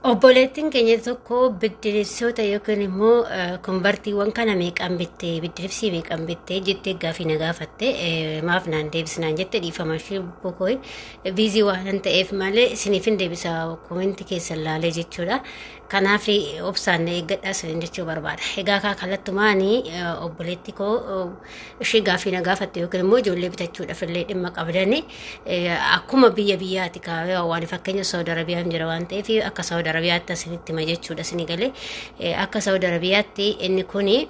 Obboleettiin keenya tokko biddilibsoota yookiin immoo konvartiiwwan kana meeqaan bitte, biddilibsii meeqaan bitte jettee gaaffii na gaafatte. Maaf naan deebisnaan jette, dhiifama ishee bokooyi, biizii waan ta'eef malee isiniif hin deebisa koomentii keessan laalee jechuudha. Kanaaf obsaan na eeggadhaa isiniin jechuu barbaada. Egaa kaa kallattumaanii obboleetti koo ishee gaaffii na gaafatte yookiin immoo ijoollee bitachuudhaaf illee dhimma qabdani, akkuma biyya biyyaati kaawee waan fakkeenya Saudi Arabiyaan jira waan ta'eef akka Saudi Arabiyaatti asinitti hima jechuudha. Isinii galee, akka Saudi Arabiyaatti inni kuni,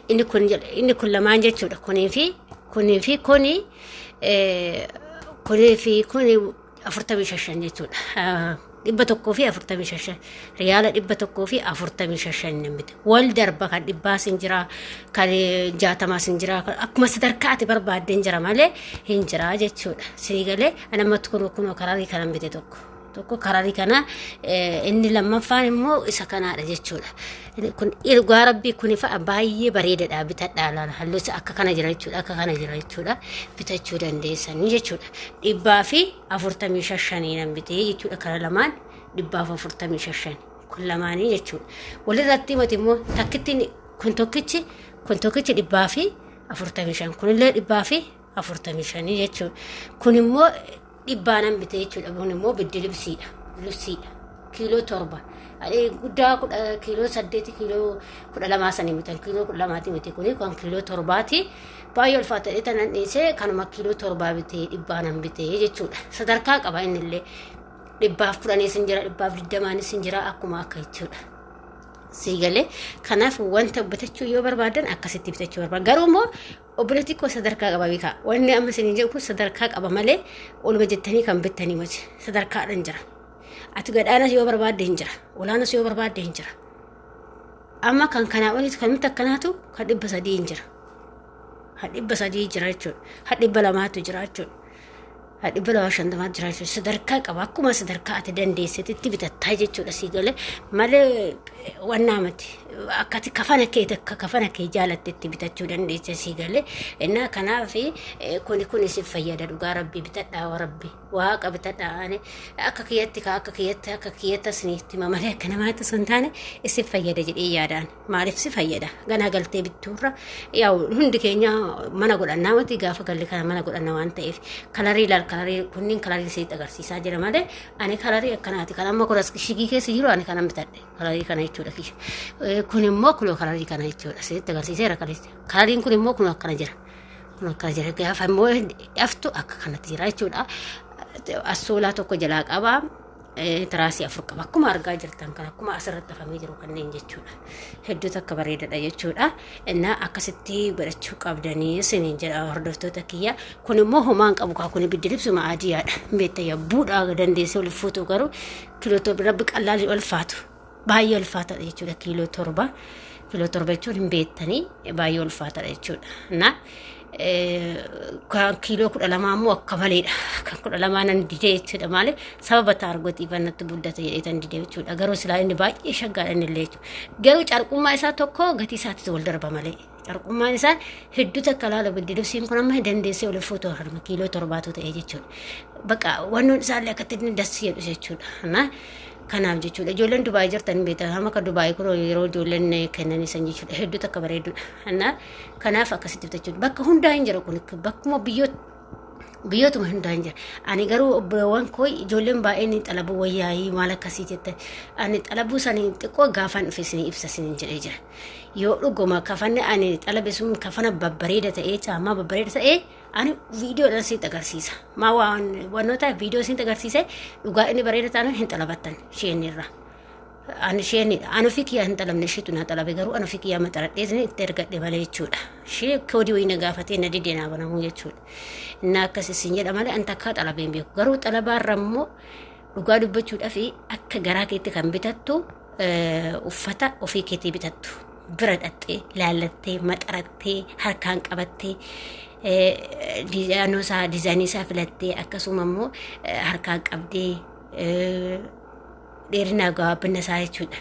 inni kun, inni kun lamaan jechuudha. Kunii fi kunii fi kuni, kunii fi kuni 45 jechuudha. 145 riyaala, 145 namni wal darba. Kan dhibbaas hin jira, kan 60s hin jira, akkuma sadarkaa ati barbaadde hin jira malee hin jira jechuudha. Isinii galee, anammatti kun kunoo kararii kanan bite, tokko tokko kararii kana, inni lammaffaan immoo isa kanaadha jechuudha. Kun dhugaa rabbii kuni fa'a baay'ee bareedaadha, bitadhaa laala. Halluu isa akka kana jira jechuudha, akka kana jira jechuudha, bitachuu dandeessanii jechuudha. 145 nan bitee jechuudha. Kana lamaan 145, kun lamaanii jechuudha. Walirratti himati immoo takkittiin kun tokkichi, kun tokkichi 145, kunillee 145 jechuudha. Kun immoo dhibbaa nan bitee jechuudha. Kun immoo biddilibsiidha. Libsiidha. Kiiloo 7. Guddaa 10, kiiloo 8, kiiloo 12 sanii bitan. Kiiloo 12ti miti, kuni kan kiiloo 7ti. Baay'ee ulfaata tanan dhiisee kanuma kiiloo 7 bitee, dhibbaa nan bitee jechuudha. Sadarkaa qaba innillee. 110s hin jira, 120s hin jira, akkuma akka jechuudha. Sii galee, kanaaf wanta bitachuu yoo barbaadan akkasitti bitachuu barbaadan. Garuu immoo obboleetti koo sadarkaa qaba beekaa. Wanni amma isin jedhu kun sadarkaa qaba malee oluma jettanii kan bittanii miti. Sadarkaadhaan jira. Ati gadhaanas yoo barbaadde hin jira. Olaanas yoo barbaadde hin jira. Amma kan kanaa olitti kan nuti akkanaatu kan 300 hin jira. Kan 300 jira jechuudha. Kan 200tu jira jechuudha. Kan 250tu jira jechuudha. Sadarkaa qaba. Akkuma sadarkaa ati dandeessetti bitattaa jechuudha, sii galee malee wannaa miti. Akkati kafana kee akka kafana kee jaalattetti bitachuu dandeesse, sii galee. Innaa kanaaf kuni kun si fayyada, dhugaa rabbii bitadhaa, rabbi waaqa bitadhaa. Ani akka kiyyatti ka akka kiyyatti asinitti hima malee akka namaatti osoo hin taane isin fayyada jedhee yaadaan. Maaliif si fayyada? Ganaa galtee bittuurra yaa'u hundi keenya mana godhannaa miti, gaafa galle kana mana godhanna waan ta'eef kalarii ilaal, kalarii kunniin kalarii sitti agarsiisaa jira malee ani kalarii akkanaati kan amma kunas shigii keessa jiru ani kanan bitadhe, kalarii kana jechuudha kiyya. Kun immoo kunoo kalarii kana jechuudha, sitti agarsiiseera. Kalariin kun immoo kun akkana jira. Kun akkana jira, gaafa immoo aftu akka kanatti jira jechuudha. Assoolaa tokko jalaa qaba. Tiraasii afur qaba. Akkuma argaa jirtan kan akkuma asirratti hafamee jiru kanneen jechuudha. Hedduu takka bareedadha jechuudha. Innaa akkasitti godhachuu qabdanii isiniin jedha hordoftoota kiyya. Kun immoo homaan qabu kaa, kun biddilibsuma adiyaadha. Beekta, yabbuudha dandeessee ol fuutu, garuu kiiloo 7 rabbi qallaalii ulfaatu. Baay'ee ulfaataadha jechuudha kiiloo 7. Kiiloo 7 jechuun hin beektanii, baay'ee ulfaataadha jechuudha. Innaa kan kiiloo 12 immoo akka maleedha. Kan 12 nan didee jechuudha. Maali, sababa taargotiif natti guddate jedhee tan didee jechuudha. Garuu silaa inni baay'ee shaggaadha inni illee jechuudha. Garuu carqummaa isaa tokko gatii isaatti wal darba malee. Carqummaan isaa hedduu takka laala, biddilibsiin kun amma dandeessee ol fuutu harma kiiloo 7tu ta'e jechuudha. Bakka wannoon isaallee akkatti inni dassi jedhu jechuudha. Kanaaf jechuudha, ijoolleen Dubaayii jirtan beektan, hamma akka Dubaayii kun yeroo ijoolleen kennanii san jechuudha, hedduu takka bareedudha. Kanaaf akkasitti bitachuudha. Bakka hundaa hin jira kun, bakkuma biyyootuma hundaa hin jira. Ani garuu obboleewwan koo ijoolleen baay'een xalabuu wayyaayii maal akkasii jettan, ani xalabuu sanii xiqqoo gaafan dhufe isinii ibsa isiniin jedhee jira. Yoo dhuguma kafanni ani xalabe sun kafana babbareeda ta'ee, caamaa babbareeda ta'ee, ani viidiyoodhaan isinitti agarsiisa. Maa waan wannoota viidiyoo isinitti agarsiise dhugaa inni bareeda taanaan hin xalabattan isheen irra. Ani isheenidha. Ani ofii kiyyaa hin xalabne, isheetu na xalabe, garuu ani ofii kiyyaa maxaradhee isin itti ergadhe malee jechuudha. Ishee koodii wayii na gaafatee na didee naa banamuu jechuudha. Inni akkas isin jedha malee ani takkaa xalabee hin beeku. Garuu xalabaarra immoo dhugaa dubbachuudhaaf akka garaa keetti kan bitattu uffata ofii keetii bitattu. Bira dhaxxee, laallattee, maxarattee, harkaan qabattee, diizaayinii isaa filattee, akkasuma immoo harkaan qabdee dheerina gabaabina isaa jechuudha.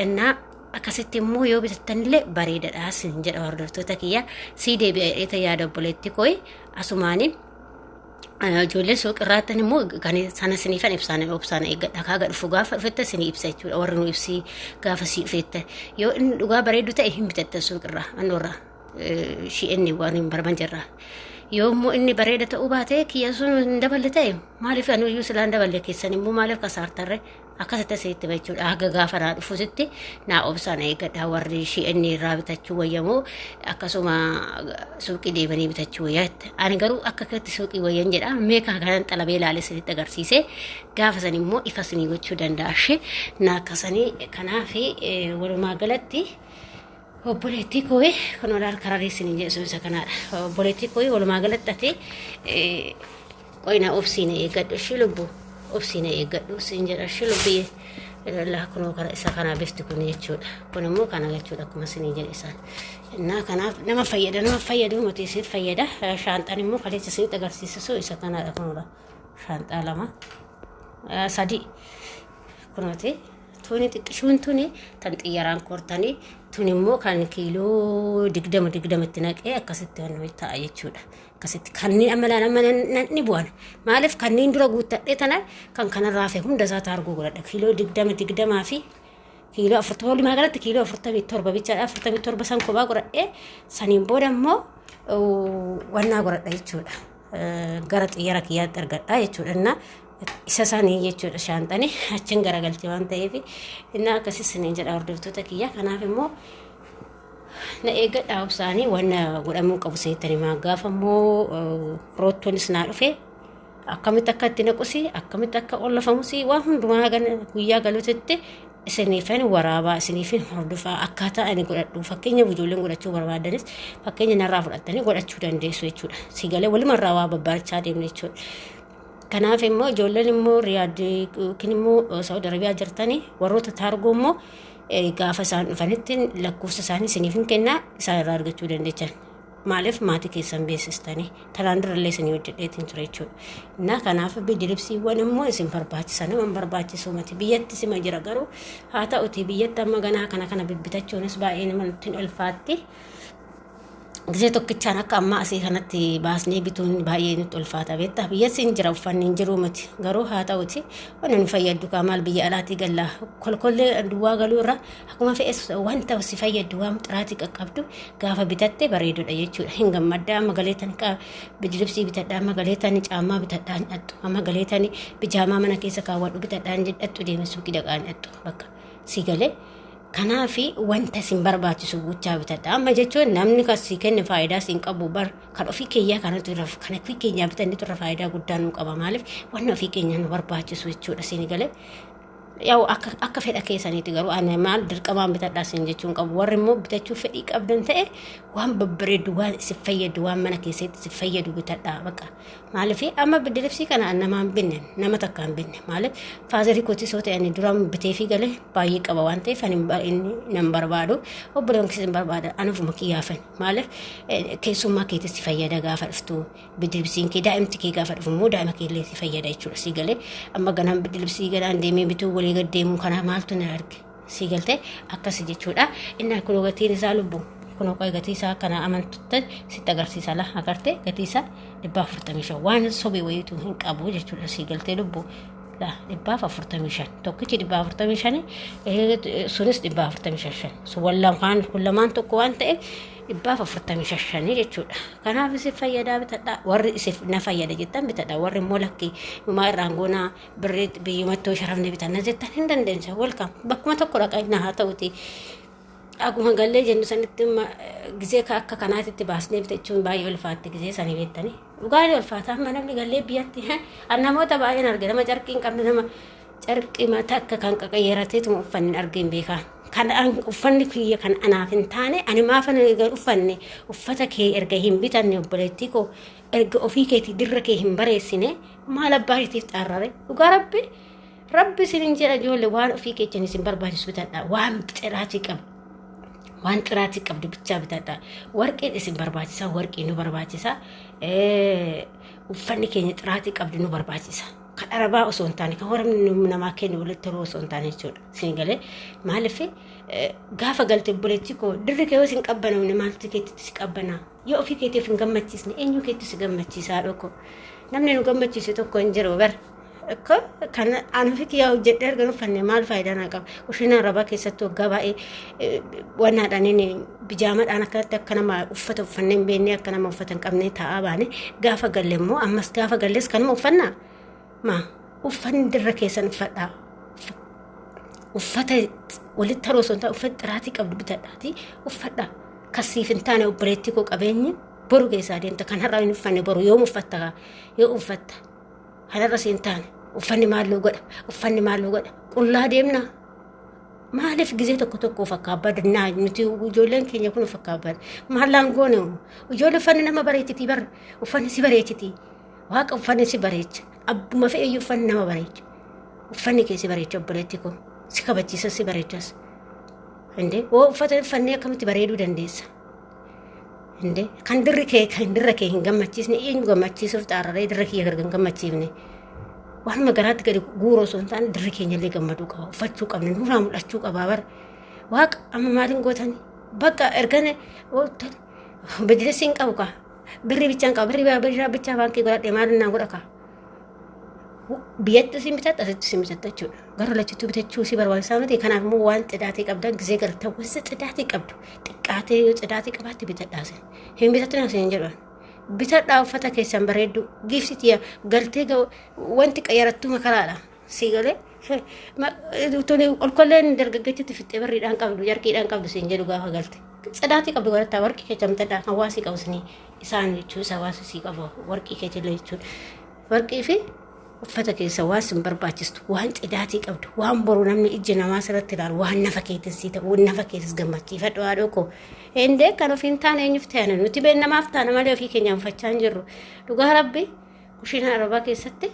Innaa akkasitti immoo yoo bitattanillee bareedaadha sin jedha hordoftoota kiyya. Sii deebi'ee yaada obboleetti kooyi asumaanii. Ijoollee suuqirraattan immoo kan sana siniifan ibsaan obsaan eeggadha. Kaaga dhufu gaafa dhufette sinii ibsa jechuudha. Warri nu ibsii gaafa sii dhufette yoo inni dhugaa bareedu ta'e hin bitattan suuqirraa annoorraa shi'enni waan hin barban jirra. Yoo immoo inni bareeda ta'uu baate, kiyya sun hin daballe ta'e, maaliif anu iyyuu silaa hin daballe, keessan immoo maaliif kasaartarre? Akkasitti asitti jechuudha. Haga gaafa naa dhufusitti naa obsaan eeggadha. Warri shi'enni irraa bitachuu wayyamoo akkasuma suuqii deemanii bitachuu wayyaa? Ani garuu akka keetti suuqii wayyan jedha. Meekaa kanan xalabee ilaalee isinitti agarsiise, gaafa san immoo ifa isinii gochuu danda'a ishee na akkasanii. Kanaaf walumaa galatti, obboleettii koo, kan olaal kararee isinii jedhu isa kanaadha. Obboleettii koo, walumaa galatti ati qoyna obsiina eeggadhu ishii lubbu, obsiina eeggadhu siin jedha ishii lubbiyyee. Laa, kunoo kara isa kana bifti kun jechuudha. Kun immoo kana jechuudha, akkuma isinii jedhe isaan. Innaa kanaaf nama fayyada, nama fayyadu miti, isin fayyada. Shaanxaan immoo kaleessa isinitti agarsiisu isa kanaadha kunuudha. Shaanxaa lama, sadi kunooti. Tuni xiqqishuun tuni tan xiyyaraan kortanii, tun immoo kan kiiloo 20 20tti naqee akkasitti wanni ta'a jechuudha. Akkasitti kanneen amma laan amma ni bu'an. Maaliif kanneen dura guuttadhee tana kan kanarraa hafe hunda isaa taargoo godhadha. Kiiloo 20 20 fi kiiloo 40, walumaa galatti kiiloo 47 bichaadha. 47 san kophaa godhadhee, saniin booda immoo wannaa godhadha jechuudha. Gara xiyyara kiyyaatti argadha jechuudha. Innaa isa sanii jechuudha, shaanxanii achiin garagalche waan ta'eef, innaa akkasii siniin jedha, hordoftoota kiyya. Kanaaf immoo na eeggadhaa obsaanii, wanna godhamuu qabu isinitti himaa. Gaafa immoo roottonis naa dhufe, akkamitti akka itti naqusi, akkamitti akka ollafamusi, waan hundumaa guyyaa galuutitti isiniifin waraabaa, isiniifin hordofaa. Akkaataa ani godhadhu, fakkeenya ijoolleen godhachuu barbaadanis fakkeenya narraa fudhattanii godhachuu dandeessu jechuudha. Si galee, walumarraa waa babbarachaa deemne jechuudha. Kanaaf immoo ijoolleen immoo Riyaad yookiin immoo Saudi Arabiyaa jirtanii, warroota taargoo immoo gaafa isaan dhufanitti lakkoofsa isaanii isiniif hin kennaa, isaan irraa argachuu dandeechan. Maaliif maatii keessan beeksistanii tanaan durallee isinii hojjedheetiin ture jechuudha. Innaa kanaaf bidiribsiiwwan immoo isin barbaachisa, nama hin barbaachisu miti, biyyatti sima jira. Garuu haa ta'uti, biyyatti amma ganaa kana kana bibbitachuunis baay'ee namatti hin ulfaatti. Gisee tokkichaan akka ammaa asii kanatti baasnee bituun baay'ee nutti ulfaata, beektaa? Biyyatti hin jira, uffanni hin jiru miti, garuu haa ta'uti, wanni nu fayyaddu kaa maal biyya alaatii gallaa kolkollee duwwaa galuu irra, akkuma fe'es wanta si fayyaddu, waan xiraatii qaqqabdu gaafa bitatte bareedudha jechuudha. Hin gammaddaa. Amma galeetan bijilibsii bitadhaa, amma galeetan caammaa bitadhaa hin dhattu, amma galeetan bijaamaa mana keessa kaawwadhu bitadhaa hin dhattu, deeme suuqii dhaqaa hin dhattu bakka si galee. Kanaafi wanta isin barbaachisu gochaa bitadha. Amma jechuun namni kan si kenne faayidaa siin qabu bar, kan ofii keenyaa kanatu irra, kan ofii keenyaa bitannitu irra faayidaa guddaa nu qaba. Maaliif wanni ofii keenyaa nu barbaachisu jechuudha, siin galee. Yaa'u akka fedha keessaniiti, garuu ani maal dirqamaan bitadhaa siin jechuun qabu. Warri immoo bitachuu fedhii qabdan ta'e, waan babbareedu, waan isin fayyadu, waan mana keessatti isin fayyadu bitadhaa bakka. Maaliif amma bidiribsii kana namaan binne, nama takka hin binne. Maaliif faazarii kootis yoo ta'e ani duraan bitee fi galee baay'ee qaba waan ta'eef, ani inni nan barbaadu, obboleewwan keessan barbaada, anufuma kiyyaafan. Maaliif keessummaa keetis si fayyada gaafa dhuftu bidiribsiin kee, daa'imti kee gaafa dhufu immoo daa'ima kee illee si fayyada jechuudha. Si galee, amma ganaan bidiribsii ganaan deemee bituu walii gad deemuu kana maaltu na arge? Si galtee, akkasi jechuudha. Inni kun gatiin isaa lubbu kun gatii isaa kana amantutti sitti agarsiisa. La agartee, gatii isaa 145, waan sobee wayiitu hin qabu jechuudha. Si galtee lubbu? La, 145, tokkichi 145, sunis 145, sun wallaan kun lamaan tokko waan ta'eef 145 jechuudha. Kanaaf isin fayyadaa bitadhaa. Warri isin na fayyada jettan bitadhaa. Warri immoo lakkii numaa irraan goonaa birrii biyyumattoo sharafne bitanna jettan hin dandeenya. Welcome, bakkuma tokko dhaqaa haa ta'uti. Akkuma gallee jennu sanitti gisee akka kanaatitti baasnee bitachuun baay'ee ulfaatti gisee sanii beektanii. Dhugaatii ulfaata amma namni gallee biyyatti namoota baay'een arge, nama carqii hin qabne, nama carqii mataa akka kan qaqayyarateetuma uffanni hin argeen beekaa. Kan uffanni kiyya kan anaaf hin taane ani maafan uffanne? Uffata kee erga hin bitanne, obboleettii koo, erga ofii keetii dirra kee hin bareessine, maal abbaa keetiif xaarrare? Dhugaa rabbi, rabbi isin jedha, ijoollee, waan ofii keechan isin barbaachisu bitadha, waan xiraatii qabu. Waan xiraatii qabdu bichaa bitadha. Warqeen isin barbaachisa, warqii nu barbaachisa. Uffanni keenya xiraatii qabdu nu barbaachisa. Kan arabaa osoo hin taane, kan warra namaa kennu walitti toluu osoo hin taane jechuudha. Isin galee, maaliif gaafa galte, obboleettii koo, dirri kee yoo isin qabbanamne maaltu keetti si qabbanaa? Yoo ofii keetiif hin gammachiisne, eenyu keetti si gammachiisaa dhoko? Namni nu gammachiise tokko hin jiru bar. Akka kan ani fi kiyyaa hojjedhee erga uffanne maal faayidaa naa qaba? Kushiinaa arabaa keessatti waggaa baay'ee wannaadhaan inni bijaamaadhaan akkanatti akka nama uffata uffannee hin beekne, akka nama uffata hin qabne taa'aa baane. Gaafa galle immoo, ammas gaafa galles kanuma uffannaa. Maa uffanni dirra keessan uffadhaa. Uffata walitti haroo osoo hin taane uffata xiraatii qabdu bitadhaatii uffadhaa. Kasiif hin taane, obboleettii koo, qabeenyi boru keessaa deemta. Kan har'a hin uffanne boru yoom uffatta? Yoo uffatta kanarra siin taane, uffanni maalluu godha, uffanni maalluu godha, qullaa deemna. Maaliif gizee tokko tokko of akkaabadnaa? Nuti ijoolleen keenya kun of akkaabad maallaan goone? Ijoollee, uffanni nama bareechitii bar, uffanni si bareechitii. Waaqa, uffanni si bareecha. Abbuma fe'eyyuu uffanni nama bareecha. Uffanni kee si bareecha, obboleetti koo, si kabachiisa, si bareechas. Indee woo, uffata uffannee akkamitti bareeduu dandeessa? Indee kan dirri kee, kan dirra kee hin gammachiisne eenyu gammachiisuuf xaararee? Dirra kiyya gargar hin gammachiifne. Waanuma garaatti gadi guuroo osoo hin taane, dirri keenya illee gammaduu qaba. Uffachuu qabna, nurraa mul'achuu qaba bara. Waaqa, amma maaliin gootani? Bakka ergane bijileessi hin qabu kaa. Birrii bichaan qaba. Birrii bichaa baankii godhadhee maaliin naan godha kaa? Biyyatti si bitatta, asitti si bitatta jechuudha. Gara lachuttuu bitachuu si barbaachisaa miti. Kanaaf immoo waan xidaatii qabdan gisee galtan, wanti xidaatii qabdu xiqqaatee yoo xidaatii qabaatte bitadhaa isin. Hin bitattu isin jedhan. Bitadhaa uffata keessan bareeddu. Giifti tiyya, galtee wanti qayyarattuu makaraadha. Si galee tuni olkolleen dargaggeechitti fixxee birriidhaan qabdu, jarqiidhaan qabdu siin jedhu gaafa galte. Tsidaatii qabdu godhattaa, warqii keessa bitadhaa. Hawaasii qabu isinii isaan jechuun isa hawaasa sii qabu, warqii keessa illee jechuudha. Warqii fi uffata keessa waan sin barbaachistu, waan xidaatii qabdu, waan boru namni ijji namaa sirratti ilaalu, waan nafa keetiin sii ta'u, nafa keessas gammachiifadhu, haadhoo koo. Indee kan ofii hin taane eenyuuf ta'an? Nuti been namaaf taana malee ofii keenya uffachaa hin jirru. Dhugaa Rabbi, kushiinaa arabaa keessatti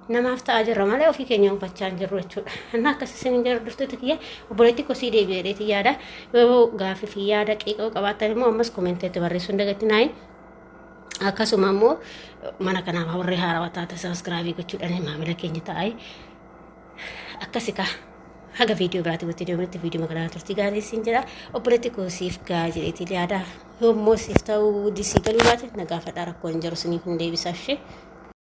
namaaf ta'aa jirra malee ofii keenya uffachaa hin jirru jechuudha. Inni akkas isin hin jiru. Dhuftoota kiyya, obboleetti kosii deebi'eetii yaada. Yoo gaaffii fi yaada qeeqoo qabaattan immoo ammas commenteetti barreessuu hin dagatinaayi. Akkasuma immoo mana kanaaf warri haarawaa taate subscribe gochuudhaan maamila keenya ta'ai. Akkasi kaa, haga viidiyoo biraatti walitti deemnutti viidiyoo kanaa turtii gaarii siin jedha. Obboleetti koo, siif gaa jedheetii yaada. Yoommoo siif ta'uu disii galuu baate na gaafadhaa, rakkoo hin jiru, siniif hin deebisa ishee.